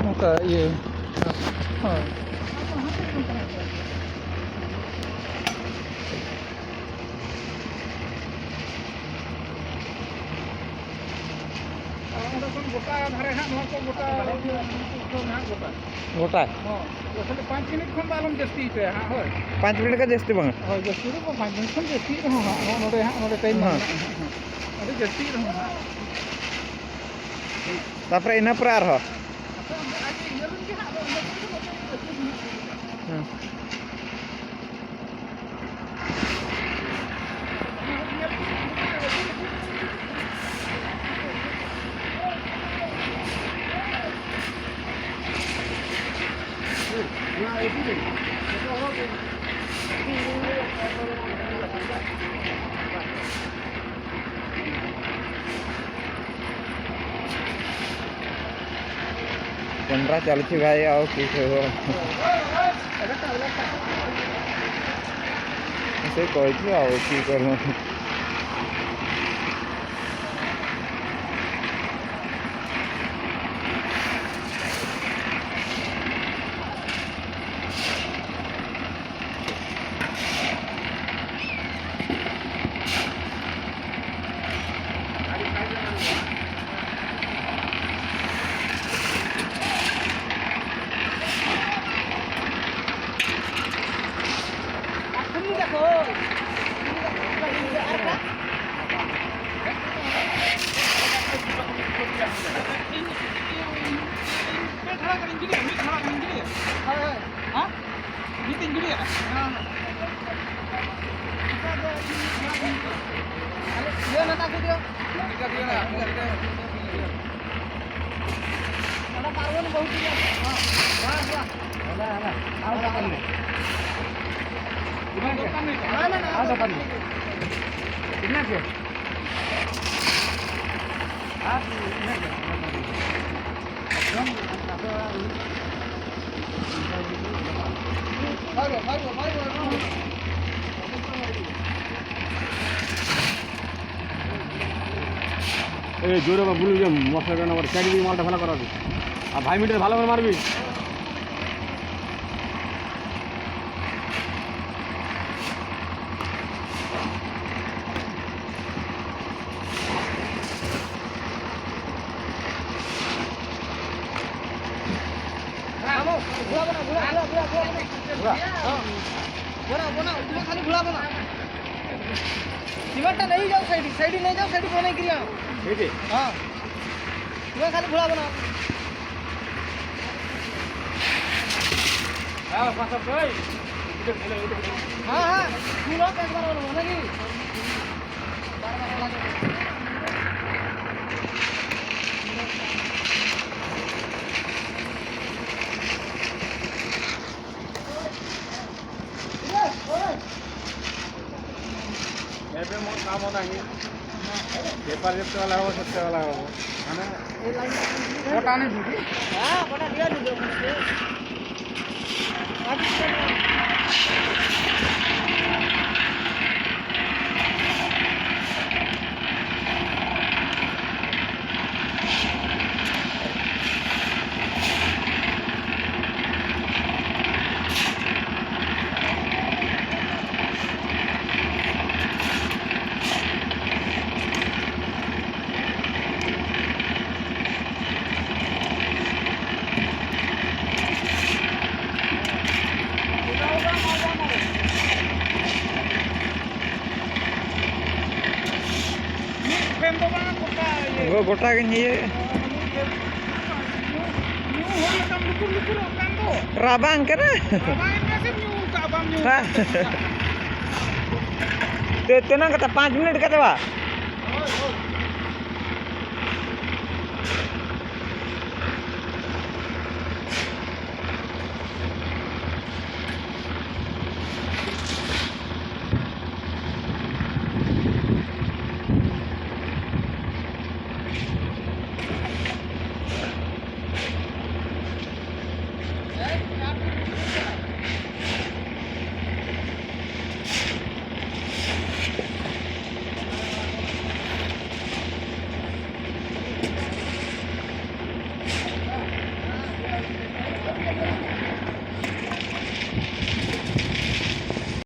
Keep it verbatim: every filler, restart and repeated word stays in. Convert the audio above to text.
ᱱᱚᱝᱠᱟ ᱤᱭᱟᱹ, ᱦᱳᱭ᱾ ᱟᱨ ᱚᱸᱰᱮ ᱠᱷᱚᱱ ᱜᱚᱴᱟ ᱫᱷᱟᱨᱮ ᱦᱟᱸᱜ ᱱᱚᱣᱟ ᱠᱚ ᱜᱚᱴᱟ, ᱱᱚᱣᱟ ᱠᱚ ᱦᱟᱸᱜ ᱜᱚᱴᱟ᱾ ᱜᱚᱴᱟ? ᱦᱚᱸ, ᱠᱷᱟᱹᱞᱤ ᱯᱟᱸᱪ ᱢᱤᱱᱤᱴ ᱠᱷᱚᱱ ᱫᱚ ᱟᱞᱚᱢ ᱡᱟᱹᱥᱛᱤ ᱦᱚᱪᱚᱭᱟ ᱦᱟᱸᱜ, ᱦᱳᱭ᱾ ᱯᱟᱸᱪ ᱢᱤᱱᱤᱴ ᱠᱷᱚᱱ ᱡᱟᱹᱥᱛᱤ ᱵᱟᱝᱟ? ᱦᱳᱭ, ᱡᱟᱹᱥᱛᱤ ᱫᱚ ᱵᱟᱝ, ᱯᱟᱸᱪ ᱢᱤᱱᱤᱴ ᱠᱷᱚᱱ ᱡᱟᱹᱥᱛᱤ ᱨᱮᱦᱚᱸ ᱦᱟᱸᱜ, ᱱᱚᱜᱼᱚ ᱱᱚᱰᱮ ᱦᱟᱸᱜ, ᱱᱚᱰᱮ ᱴᱟᱭᱤᱢ ᱦᱮᱸ᱾ ᱢᱮᱱᱟᱜᱼᱟ ᱦᱟᱸᱜ, ᱦᱮᱸ᱾ ᱟᱹᱰᱤ ᱡᱟᱹᱥᱛᱤ ᱨᱮᱦᱚᱸ ᱦᱟᱸᱜ᱾ ᱛᱟᱯᱚᱨᱮ ᱤᱱᱟᱹ ᱯᱚᱨᱮ ᱟᱨᱦᱚᱸ? ᱟᱫᱚ ᱚᱸᱰᱮ ᱟᱡ ᱤᱭᱟᱹ ᱞᱮᱱ ᱜᱮ ᱦᱟᱸᱜ, ᱟᱫᱚ ᱤᱱᱟᱹ ᱯᱚᱨᱮ ᱫᱚ ᱵᱟᱠᱚ ᱤᱭᱟᱹ ᱦᱩᱭᱩᱜ ᱠᱟᱱᱟ᱾ ᱦᱮᱸ᱾ कैमरा चालू थी भाई, आओ की करो। ऐसे कोई की आओ की करो। ᱦᱳᱭ, ᱦᱳᱭ᱾ ᱦᱮᱸ? ᱢᱤᱫ ᱫᱤᱱ ᱜᱤᱰᱤᱭᱟ? ᱦᱮᱸ, ᱦᱮᱸ᱾ ᱤᱭᱟᱹ ᱱᱟᱱᱟ ᱜᱤᱫᱽᱨᱟᱹ᱾ ᱚᱱᱟ ᱯᱟᱨᱣᱟᱱ ᱵᱟᱹᱦᱩ ᱜᱤᱫᱽᱨᱟᱹ᱾ ᱦᱮᱸ, ᱦᱮᱸ, ᱦᱮᱸ᱾ ᱟᱨ ᱫᱚᱠᱟᱱ ᱢᱮ᱾ ᱤᱱᱟᱹ ᱜᱮ? ᱫᱚᱠᱟᱱ ᱢᱮ᱾ ᱟᱨ ᱫᱚᱠᱟᱱ ᱢᱮ᱾ ᱤᱱᱟᱹ ᱜᱮ? ᱟᱨ ᱤᱱᱟᱹ ᱜᱮ? ᱮᱠᱫᱚᱢ ᱟᱫᱚ ᱵᱟᱭ ᱨᱩᱣᱟᱹᱲ᱾ এই জোরে বা বুলু যে মশলা কেন আবার চারিদিকে মালটা ফেলা করাবি। আর ভাই মিটার ভালো করে মারবি। घुड़ा बना, घुड़ा, घुड़ा, घुड़ा, घुड़ा, घुड़ा। हाँ। बना, बना, तुम्हें खाली घुड़ा बना। सीमेंट नहीं जाओ साइड, साइड नहीं जाओ, साइड बने गिरिया। ठीक है। हाँ। तुम्हें खाली घुड़ा बना। हाँ, बस अब भाई। हाँ, हाँ, पूरा एक बार और होना जी। पेपर जब तक वाला हो, सबसे वाला हो। है ना? पता नहीं दीदी। हाँ, पता दिया दीदी मुझसे। ᱜᱚ-, ᱜᱚᱴᱟ ᱜᱤᱧ ᱤᱭᱟᱹ᱾ ᱨᱟᱵᱟᱝ ᱠᱟᱱᱟ᱾ ᱦᱮᱸ᱾ ᱛᱤ-, ᱛᱤᱱᱟᱹᱜ ᱠᱟᱛᱮ? ᱯᱟᱸᱪ ᱢᱤᱱᱤᱴ ᱠᱟᱛᱮ ᱵᱟ?